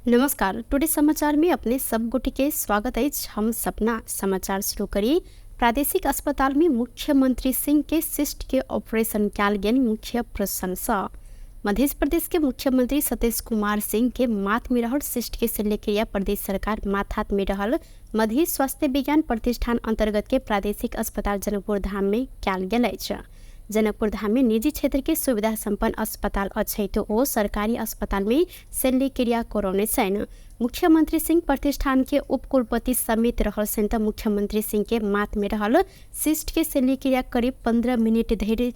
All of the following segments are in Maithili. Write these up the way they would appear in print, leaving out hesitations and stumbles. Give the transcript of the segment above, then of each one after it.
नमस्कार, टुडे समाचार में अपने सब गोटे के स्वागत अछि। हम सपना समाचार शुरू करी। प्रादेशिक अस्पताल में मुख्यमंत्री सिंह के सिस्ट के ऑपरेशन कयल गेल मुख्य प्रशंसा। मध्य प्रदेश के मुख्यमंत्री सतीश कुमार सिंह के माथ में रहल सिस्ट के शल्यक्रिया प्रदेश सरकार माथात में रहल मध्य स्वास्थ्य विज्ञान प्रतिष्ठान अंतर्गत के प्रादेशिक अस्पताल जनकपुर धाम में कयल गेल अछि। जनकपुर धाम में निजी क्षेत्र के सुविधा संपन्न अस्पताल अछैतो ओ सरकारी अस्पताल में शल्यक्रिया करौने छनि। मुख्यमंत्री सिंह प्रतिष्ठान के उपकुलपति समेत रहल छनि त मुख्यमंत्री सिंह के माथ में रहल सिस्ट के शल्यक्रिया करीब 15 मिनट धरि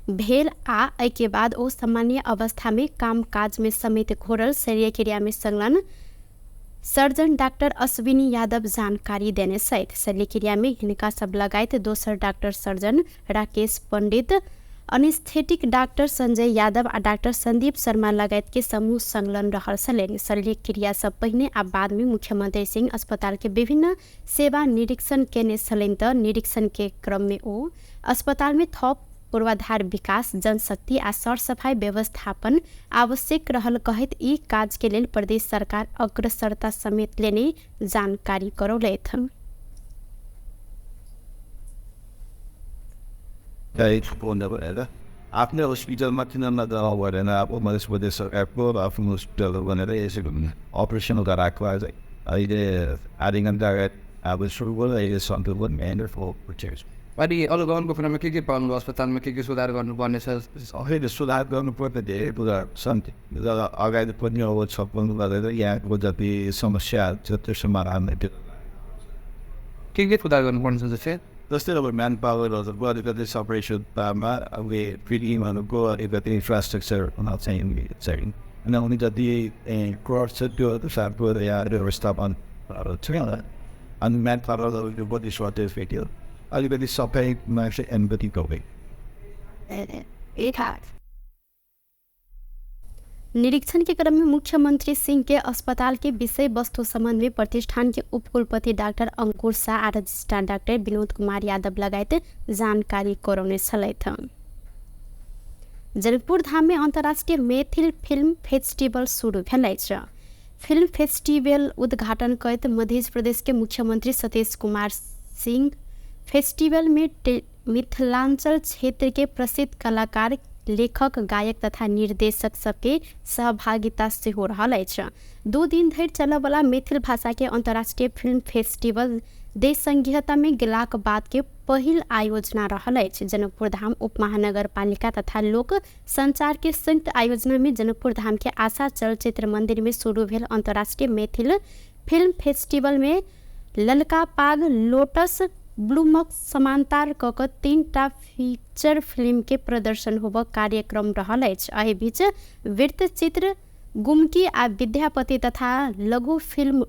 भेल आ एहिके बाद ओ सामान्य अवस्था में काम काज में समेत घोरल शल्यक्रिया में संलग्न सर्जन डाक्टर अश्विनी यादव जानकारी देने छथि। शल्यक्रिया में हिनका सब लगायत दोसर doctor surgeon Rakesh Pandit, anaesthetic doctor Sanjay Yadav आ डाक्टर संदीप शर्मा लगायत के समूह संलग्न रहल छलनि। शल्यक्रिया से पहिने आ बाद में मुख्यमंत्री सिंह अस्पताल के विभिन्न सेवा निरीक्षण केने छलनि त निरीक्षण के क्रम में ओ अस्पताल में थप पूर्वाधार विकास, जनशक्ति आ सरसफाई व्यवस्थापन आवश्यक रहल कहैत ई काज के लेल प्रदेश सरकार अग्रसरता समेत लेने जानकारी करौलथि। आफ्नै हस्पिटलमा किन नगराउ भनेर अब मध्य प्रदेश सरकारको आफ्नो हस्पिटल भनेर यसो अपरेसन गराएको अहिले आधी घन्टा अब सुरु भयो, अहिले सन्तुलन। अनि अनुगमनको कुरामा के के पाउनु, अस्पतालमा के के सुधार गर्नुपर्ने छ? अहिले सुधार गर्नुपर्ने धेरै कुराहरू छन्। र अगाडि पनि अब छलफल गरेर यहाँको जति समस्याहरू छ त्यो समाधान के के सुधार गर्नुपर्ने छ? जस्तै जस्तै अब म्यान पावरहरूको अलिकति सपरेसनमा अब फिटिङहरूको अलिकति इन्फ्रास्ट्रक्चर चाहिँ अनि आउने जति क्रड छ त्यो अनुसारको यहाँ व्यवस्थापनहरू छ। अनि म्यान पावरहरूको कति सर्टेज भेट्यो, अलिकति सफाइमा चाहिँ एम्पथी गरे। निरीक्षण के क्रम में मुख्यमंत्री सिंह के अस्पताल के विषय वस्तु संबंध में प्रतिष्ठान के उपकुलपति डाक्टर अंकुर शाह आ रजिस्ट्रार डाक्टर विनोद कुमार यादव लगायत जानकारी करौने छलथि। जनकपुर धाम में अंतर्राष्ट्रीय मैथिल फिल्म फेस्टिवल शुरू भेल अछि। फिल्म फेस्टिवल उद्घाटन करैत मध्य प्रदेश के मुख्यमंत्री सतीश कुमार सिंह फेस्टिवल में मिथिलांचल क्षेत्र के प्रसिद्ध कलाकार, लेखक, गायक तथा निर्देशक सबके सहभागिता सेहो रहल अछि। 2 दिन धरि चलयवला मैथिल भाषा के अंतर्राष्ट्रीय फिल्म फेस्टिवल देश संघीयता में गेलाक बाद के पहिल आयोजना रहल अछि। जनकपुर धाम उपमहानगरपालिका तथा लोक संचार के संयुक्त आयोजना में जनकपुर धाम के आशा चलचित्र मंदिर में शुरू भेल अंतर्राष्ट्रीय मैथिल फिल्म फेस्टिवल में ललका पाग, लोटस ब्लूमक समांतर क क 3टा फीचर फिल्म के प्रदर्शन होब कार्यक्रम रहल अछि। एहि बीच वृत्तचित्र गुमकी आ विद्यापति तथा लघु फिल्म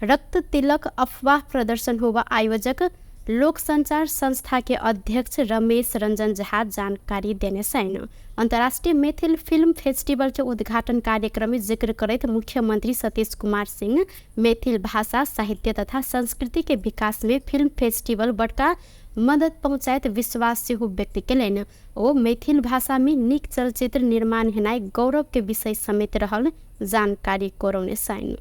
रक्त तिलक अफवाह प्रदर्शन होब आयोजक लोक संचार संस्था के अध्यक्ष रमेश रंजन झा जानकारी देने छनि। अंतर्राष्ट्रीय मैथिल फिल्म फेस्टिवल के उद्घाटन कार्यक्रम में जिक्र करैत मुख्यमंत्री सतीश कुमार सिंह मैथिल भाषा, साहित्य तथा संस्कृति के विकास में फिल्म फेस्टिवल बड़का मदद पहुँचाइत विश्वास सेहो व्यक्त केलनि। ओ मैथिल भाषा में नीक चलचित्र निर्माण हेनाइ गौरव के विषय समेत रहल जानकारी करौने छनि।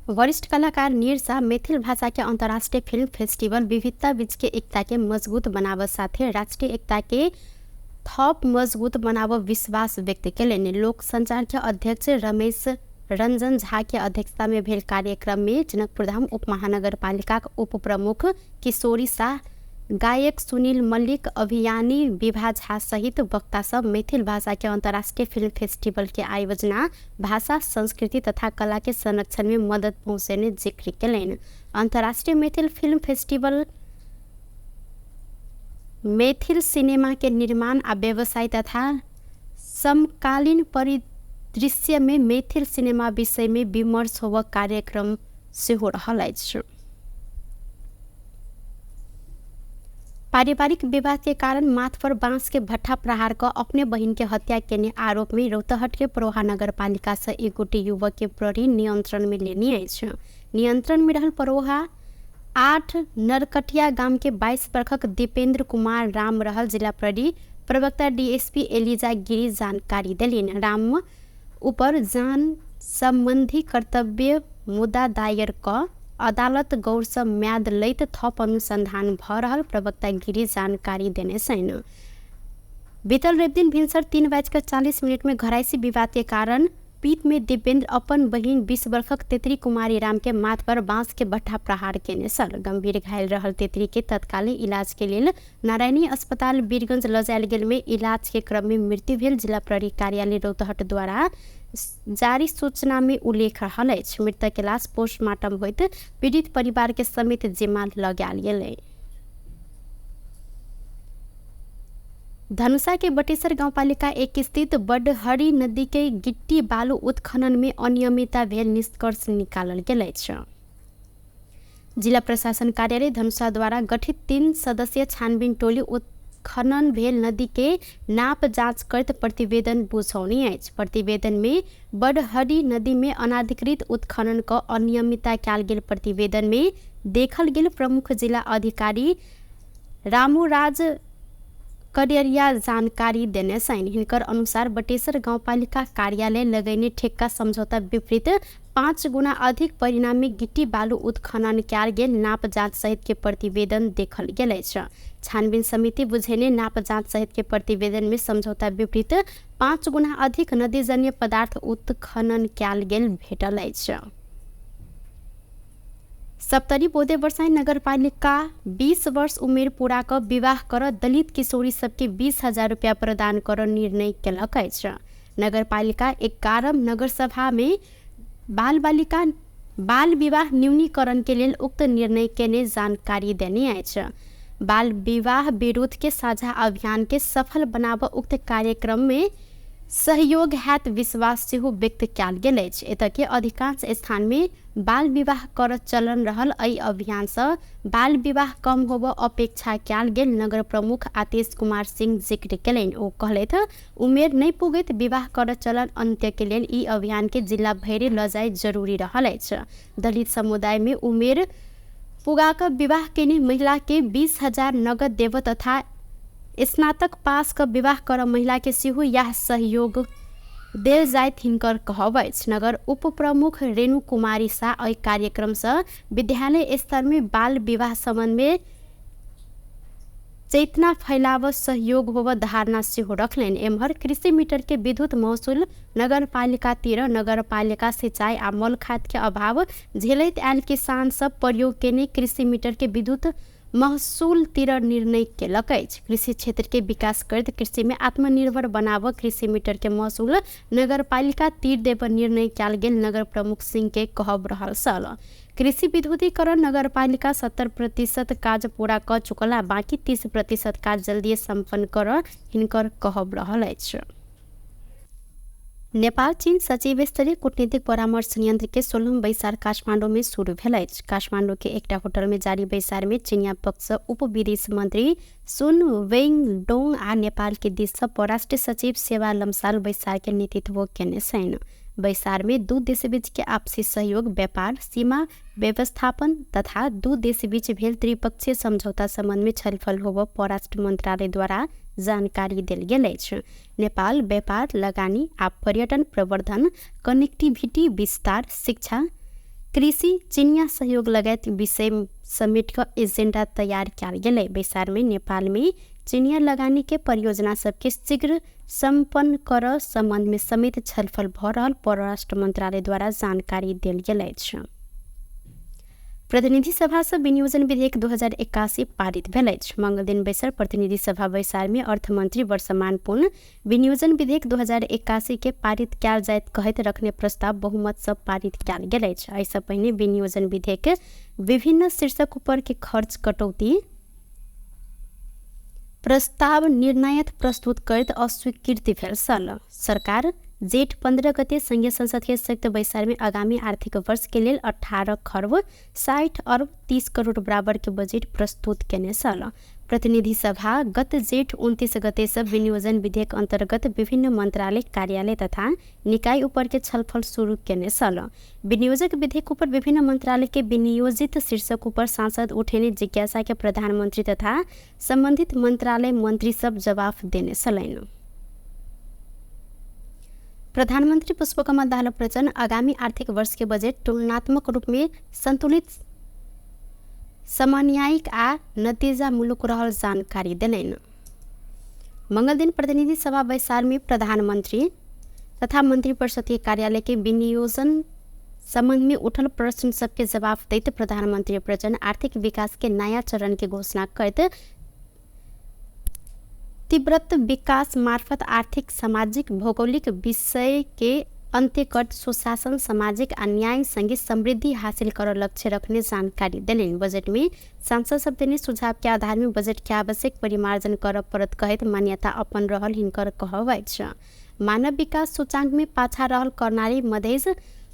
वरिष्ठ कलाकार नीर शाह मैथिल भाषा के अंतर्राष्ट्रीय फिल्म फेस्टिवल विविधता बीच के एकता के मजबूत बनाव साथे राष्ट्रीय एकता के थप मजबूत बनाव विश्वास व्यक्त केलनि। लोक संचार के अध्यक्ष रमेश रंजन झा के अध्यक्षता में भेल कार्यक्रम में जनकपुरधाम उप महानगरपालिका के उप प्रमुख किशोरी शाह, गायक सुनील मल्लिक, अभियानी विभा झा सहित वक्ता सब मैथिल भाषा के अंतर्राष्ट्रीय फिल्म फेस्टिवल के आयोजना भाषा संस्कृति तथा कला के संरक्षण में मदद पहुँचेने जिक्र केलनि। अंतर्राष्ट्रीय Maithil film festival Maithil cinema के निर्माण आ व्यवसाय तथा समकालीन परिदृश्य में मैथिल सिनेमा विषय में विमर्श होव कार्यक्रम सेहो रहल अछि। पारिवारिक विवाद के कारण माथ पर बांस के भट्ठा प्रहार क अपने बहिन के हत्या केने आरोप में रौतहट के परोहा नगरपालिका से एक गोटे युवक के प्रहरी नियंत्रण में लेने अछि। नियंत्रण में रहल परोहा 8 नरकटिया गाम के 22 वर्षक दीपेंद्र कुमार राम रहल जिला प्रहरी प्रवक्ता डीएसपी एलिजा गिरी जानकारी देलनि। राम ऊपर जान संबंधी कर्तव्य मुद्दा दायर क अदालत गौर से म्याद लैत थप अनुसंधान भ रहल प्रवक्ता गिरी जानकारी देने छनि। बीतल रविदिन भिनसर 3:40 में घरायसी विवाद के कारण पीत में दीपेंद्र अपन बहिन 20 वर्षक तेतरी कुमारी राम के माथ पर बांस के भट्ठा प्रहार केने छल। गंभीर घायल रहल तेतरी के तत्कालीन इलाज के लेल नारायणी अस्पताल वीरगंज ल जायल गेल में इलाज के क्रम में मृत्यु भेल जिला प्रहरी कार्यालय रौतहट द्वारा जारी सूचना में उल्लेख रहल अछि। मृतक के लाश पोस्टमार्टम होइत पीड़ित परिवार के समेत जिम्मा लगायल गेलै। धनुषा के बटेसर गाउँपालिका 1 स्थित बडहरी नदी के गिट्टी बालू उत्खनन में अनियमितता भेल निष्कर्ष निकालल गेल अछि। जिला प्रशासन कार्यालय धनुषा द्वारा गठित 3 सदस्यीय छानबीन टोली उत्खनन भेल नदी के नाप जाँच करत प्रतिवेदन बुझौनी अछि। प्रतिवेदन में बडहरी नदी में अनाधिकृत उत्खनन क अनियमितता कयल गेल प्रतिवेदन में देखल गेल प्रमुख जिला अधिकारी रामूराज कडेरिया जानकारी देने छनि। हिनकर अनुसार बटेसर गाउँपालिका कार्यालय लगैने ठेक्का समझौता विपरीत 5 गुना अधिक परिणामी गिट्टी बालू उत्खनन कयल गेल नाप जाँच सहित के प्रतिवेदन देखल गेल अछि। छानबीन समिति बुझेने नाप जाँच सहित के प्रतिवेदन में समझौता विपरीत 5 गुना अधिक नदीजन्य पदार्थ उत्खनन कयल गेल भेटल अछि। सप्तरी बोधे वर्षाई नगरपालिका 20 वर्ष उमेर पूरा क विवाह कर दलित किशोरी सबके 20,000 रुपया प्रदान कर निर्णय केलक अछि। नगरपालिका 11 नगरसभा में बाल बालिका बाल विवाह न्यूनीकरण के लेल उक्त निर्णय केने जानकारी देने अछि। बाल विवाह विरुद्ध के साझा अभियान के सफल बनाब उक्त कार्यक्रम में सहयोग हैत विश्वास सेहो व्यक्त कयल गेल अछि। एतय के अधिकांश स्थान में बाल विवाह कर चलन रहल एहि अभियान से बाल विवाह कम होब अपेक्षा कयल गेल नगर प्रमुख आतिश कुमार सिंह जिक्र केलनि। ओ कहलथि उमेर नहि पुगैत विवाह कर चलन अंत्य के लेल ई अभियान के जिला भरि ल जाय जरूरी रहल अछि। दलित समुदाय में उमेर पुगाक विवाह केने महिला के 20,000 नगद देब तथा स्नातक पास क विवाह कर महिला के सेहो यह सहयोग देल जाइत हिनकर कहब अछि। नगर उप प्रमुख रेणु कुमारी शाह एहि कार्यक्रम से विद्यालय स्तर में बाल विवाह संबंध में चेतना फैलाव सहयोग होब धारणा सेहो रखलनि। एम्हर कृषि मीटर के विद्युत महसूल नगरपालिकातिर नगरपालिका सिंचाई आ मल खाद के अभाव झेलैत आयल किसान सब प्रयोग केने कृषि मीटर के विद्युत महसूल तिर निर्णय केलक अछि। कृषि क्षेत्र के विकास करैत कृषि में आत्मनिर्भर बनाब कृषि मीटर के महसूल नगरपालिका तिर देब निर्णय कयल गेल नगर प्रमुख सिंह के कहब रहल छल। कृषि विद्युतीकरण नगरपालिका 70% काज पूरा क चुकला, बाकी 30% काज जल्दी सम्पन्न कर हिनकर कहब रहल अछि। नेपाल चीन सचिव स्तरीय कूटनीतिक परामर्श संयंत्र के 16 बैसार काठमाडौँ में शुरू भेल अछि। काठमाडौँ के एकटा होटल में जारी बैसार में चीनिया पक्ष उप विदेश मंत्री सुन वेंगडोंग आ नेपाल के दिस से परराष्ट्र सचिव सेवा लम्साल बैसार के नेतृत्व केने छनि। बैसार में दू देश बीच के आपसी सहयोग, व्यापार, सीमा व्यवस्थापन तथा दू देश बीच भेल त्रिपक्षीय समझौता संबंध में छलफल होब परराष्ट्र मंत्रालय द्वारा जानकारी देल गेल अछि। नेपाल व्यापार, लगानी आ पर्यटन प्रवर्धन, कनेक्टिविटी विस्तार, शिक्षा, कृषि, चिनिया सहयोग लगायत विषय समेट क एजेंडा तैयार कयल गेलै। बैसार में नेपाल में चिनिया लगानी के परियोजना सबके शीघ्र सम्पन्न कर संबंध में समेत छलफल भ रहल परराष्ट्र मंत्रालय द्वारा जानकारी देल गेल अछि। प्रतिनिधि सभा से विनियोजन विधेयक 2081 पारित भेल अछि। मंगलदिन बैसल प्रतिनिधि सभा बैसार में अर्थमंत्री वर्षमान पुन विनियोजन विधेयक 2081 के पारित कयल जाइत कहैत रखने प्रस्ताव बहुमत से पारित कयल गेल अछि। एहिसँ पहिने विनियोजन विधेयक विभिन्न शीर्षक ऊपर के खर्च कटौती प्रस्ताव निर्णायक प्रस्तुत करैत अस्वीकृति भेल छल। सरकार जेठ 15 गते संघीय संसद के संयुक्त बैसार में आगामी आर्थिक वर्ष के लेल 18 खर्ब 60 अरब 30 करोड़ बराबर के बजट प्रस्तुत केने छल। प्रतिनिधि सभा गत जेठ 29 गते से विनियोजन विधेयक अंतर्गत विभिन्न मंत्रालय, कार्यालय तथा निकाय ऊपर के छलफल शुरू केने छल। विनियोजक विधेयक ऊपर विभिन्न मंत्रालय के विनियोजित शीर्षक ऊपर सांसद उठेने जिज्ञासा के प्रधानमंत्री तथा संबंधित मंत्रालय मंत्री सब जवाफ देने छलनि। प्रधानमंत्री पुष्पकमल दाहाल प्रचण्ड आगामी आर्थिक वर्ष के बजट तुलनात्मक रूप में संतुलित, समन्यायिक आ नतीजामूलक रहल जानकारी देलनि। मंगलदिन प्रतिनिधि सभा बैसार में प्रधानमंत्री तथा मंत्रिपरिषद के कार्यालय के विनियोजन संबंध में उठल प्रश्न सबके जवाब दैत प्रधानमंत्री प्रचण्ड आर्थिक विकास के नया चरण के घोषणा करैत तीव्रत विकास मार्फत आर्थिक, सामाजिक, भौगोलिक विषय के अन्त्य कर सुशासन, सामाजिक आ न्याय सँगे समृद्धि हासिल कर लक्ष्य रखने जानकारी देलनि। बजट में सांसद सब देने सुझाव के आधार में बजट के आवश्यक परिमार्जन कर परत कहैत मान्यता अपन रहल हिनकर कहब अछि। मानव विकास सूचांक में पाछा रहल कर्णाली, मधेश,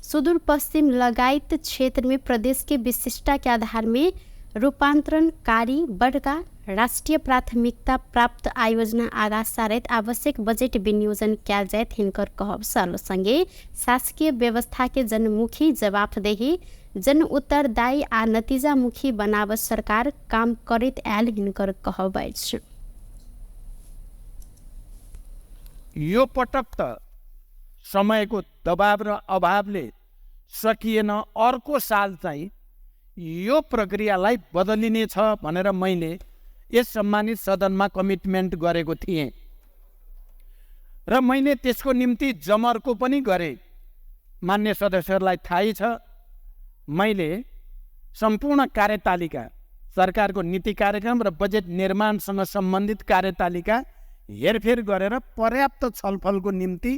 सुदूर पश्चिम लगायत क्षेत्र में प्रदेश के विशिष्टता के आधार में रूपांतरणकारी बड़का राष्ट्रिय प्राथमिकता प्राप्त आयोजना आगा सारैत आवश्यक बजेट विनियोजन कयल जाइत हिनकर कहब छल। सँगे शासकीय व्यवस्था के जनमुखी, जवाफदेही, जन उत्तरदायी आ नतीजामुखी बनाव सरकार काम करैत आयल हिनकर कहब अछि। यो पटक त समयको दबाव र अभावले सकिएन, अर्को साल चाहिँ यो प्रक्रियालाई बदलिनेछ भनेर मैले यस सम्मानित सदनमा कमिटमेन्ट गरेको थिएँ र मैले त्यसको निम्ति जमर्को पनि गरेँ। मान्य सदस्यहरूलाई थाहै छ, मैले सम्पूर्ण कार्यतालिका, सरकारको नीति कार्यक्रम र बजेट निर्माणसँग सम्बन्धित कार्यतालिका हेरफेर गरेर पर्याप्त छलफलको निम्ति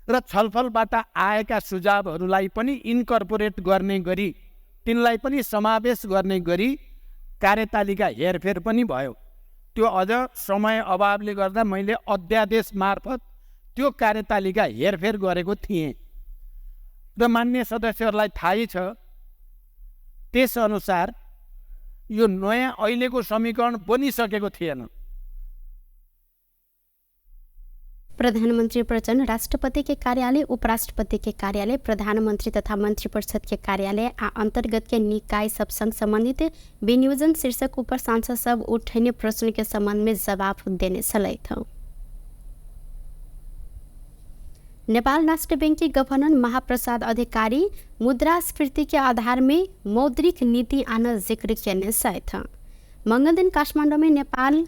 र छलफलबाट आएका सुझावहरूलाई पनि इन्कर्पोरेट गर्ने गरी, तिनलाई पनि समावेश गर्ने गरी कार्यतालिका हेरफेर पनि भयो। त्यो अझ समय अभावले गर्दा मैले अध्यादेश मार्फत त्यो कार्यतालिका हेरफेर गरेको थिएँ र मान्य सदस्यहरूलाई थाहै छ। त्यसअनुसार यो नयाँ अहिलेको समीकरण बनिसकेको थिएन। प्रधानमन्त्री प्रचण्ड राष्ट्रपति के कार्यालय, उपराष्ट्रपति के कार्यालय, प्रधानमन्त्री तथा मन्त्रिपरिषद के कार्यालय आ अंतर्गत के निकाय सब संग सम्बन्धित विनियोजन शीर्षक ऊपर सांसद सब उठने प्रश्न के संबंध में जवाब देने छलथि। नेपाल राष्ट्र बैंक के गवर्नर महाप्रसाद अधिकारी मुद्रास्फीति के आधार में मौद्रिक नीति आन जिक्र केने छथि। मंगल दिन काठमाडौँ में नेपाल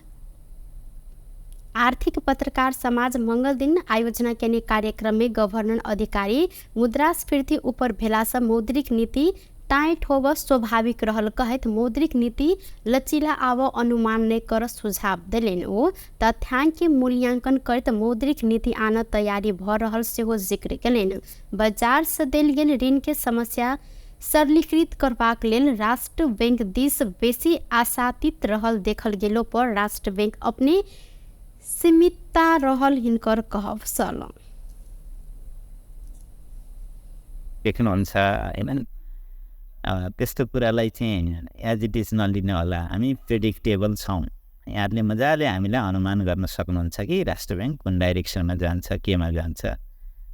आर्थिक पत्रकार समाज मंगल दिन आयोजना केने कार्यक्रम में गवर्नर अधिकारी मुद्रास्फीति ऊपर भेला से मौद्रिक नीति टाइट होब स्वाभाविक रहल कहैत मौद्रिक नीति लचीला आव अनुमान नै कर सुझाव देलनि। ओ तथ्यांक के मूल्यांकन करैत मौद्रिक नीति आन तैयारी भ रहल सेहो जिक्र केलनि। बाजार से देल गेल ऋण के समस्या सरलीकृत करबाक लेल राष्ट्र बैंक दिस बेसी आशातीत रहल देखल गेलो पर राष्ट्र बैंक अपने सीमितता रहल हिनकर कहब छल। देख्नुहुन्छ हैन, त्यस्तो कुरालाई चाहिँ एज it is नलिनु होला। हामी प्रेडिक्टेबल छौँ, यहाँहरूले मजाले हामीलाई अनुमान गर्न सक्नुहुन्छ कि राष्ट्र ब्याङ्क कुन डाइरेक्सनमा जान्छ, केमा जान्छ।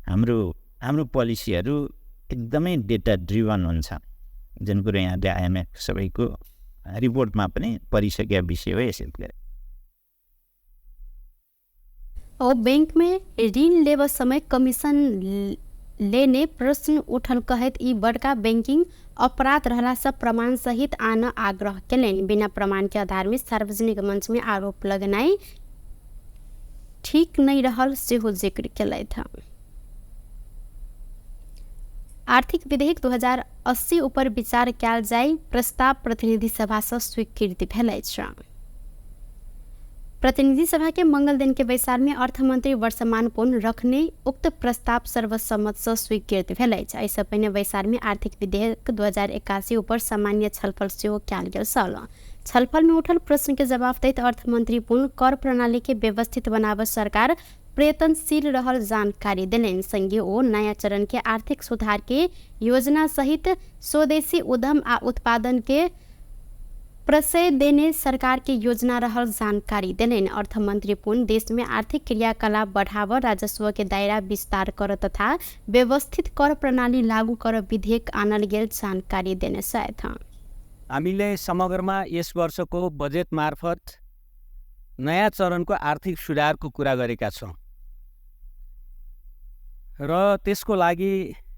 हाम्रो हाम्रो पोलिसीहरू एकदमै डेटा ड्रिभन हुन्छ, जुन कुरो यहाँले आइएमएफ सबैको रिपोर्टमा पनि परिसकेको विषय हो। यसले और बैंक में ऋण लेब समय कमीशन लेने प्रश्न उठल कहैत ई बड़का बैंकिंग अपराध रहला से प्रमाण सहित आन आग्रह केलनि। बिना प्रमाण के आधार में सार्वजनिक मंच में आरोप लगनाइ ठीक नहीं रहल सेहो जिक्र केलथि। आर्थिक विधेयक 2080 ऊपर विचार कयल जाय प्रस्ताव प्रतिनिधि सभा से स्वीकृति भेल अछि। प्रतिनिधि सभा के मंगल दिन के बैसार में अर्थमंत्री वर्षमान पुन रखने उक्त प्रस्ताव सर्वसम्मत से स्वीकृत भेल अछि। एहिसँ पहिने बैसार में आर्थिक विधेयक 2081 ऊपर सामान्य छलफल सेहो कयल गेल छल। छलफल में उठल प्रश्न के जवाब दैत अर्थमंत्री पुन कर प्रणाली के व्यवस्थित बनाब सरकार प्रयत्नशील रहल जानकारी देलनि। संगे ओ नया चरण के आर्थिक सुधार के योजना सहित स्वदेशी उद्यम आ उत्पादन के प्रश्रय देने सरकार के योजना रहल जानकारी देलनि। अर्थमंत्री पुन देश में आर्थिक क्रियाकलाप बढ़ाव, राजस्व के दायरा विस्तार कर तथा व्यवस्थित कर प्रणाली लागू कर विधेयक आनल गेल जानकारी देने छथि। हामीले समग्रमा यस वर्षको बजेट मार्फत नयाँ चरणको आर्थिक सुधारको कुरा गरेका छौँ र त्यसको लागि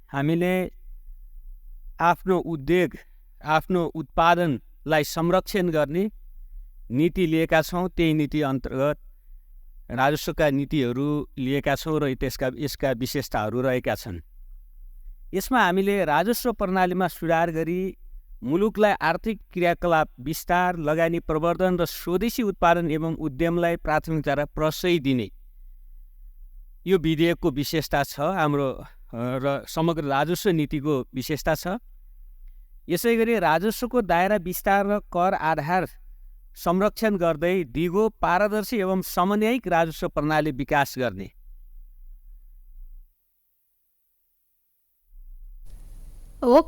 हामीले आफ्नो उद्योग, आफ्नो उत्पादन लाई संरक्षण गर्ने नीति लिएका छौँ। त्यही नीति अन्तर्गत राजस्वका नीतिहरू लिएका छौँ र यसका विशेषताहरू रहेका छन्। यसमा हामीले राजस्व प्रणालीमा सुधार गरी मुलुकलाई आर्थिक क्रियाकलाप विस्तार, लगानी प्रवर्धन र स्वदेशी उत्पादन एवं उद्यमलाई प्राथमिकता र प्रश्रय दिने यो विधेयकको विशेषता छ हाम्रो र समग्र राजस्व नीतिको विशेषता छ। यसै गरी राजस्वको दायरा विस्तार र कर आधार संरक्षण गर्दै दिगो, पारदर्शी एवं समन्वयिक राजस्व प्रणाली विकास गर्ने। ओ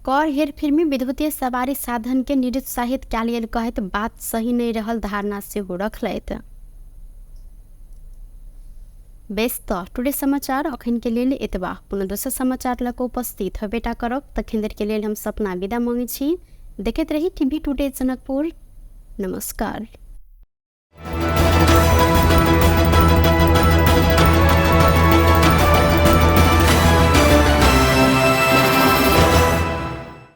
कर हेरफेर में विद्युतीय सवारी साधन के निरुत्साहित कयल गेल कहैत बात सही नहीं रहल धारणा सेहो रखलथि। बेस त टुडे समाचार अखन के लेल एतबा। पुनः दोसर समाचार लऽ कऽ उपस्थित हेबेटा करब। तखन देर के लेल हम सपना विदा मांगै छी। देखैत रही टीवी टुडे जनकपुर। नमस्कार।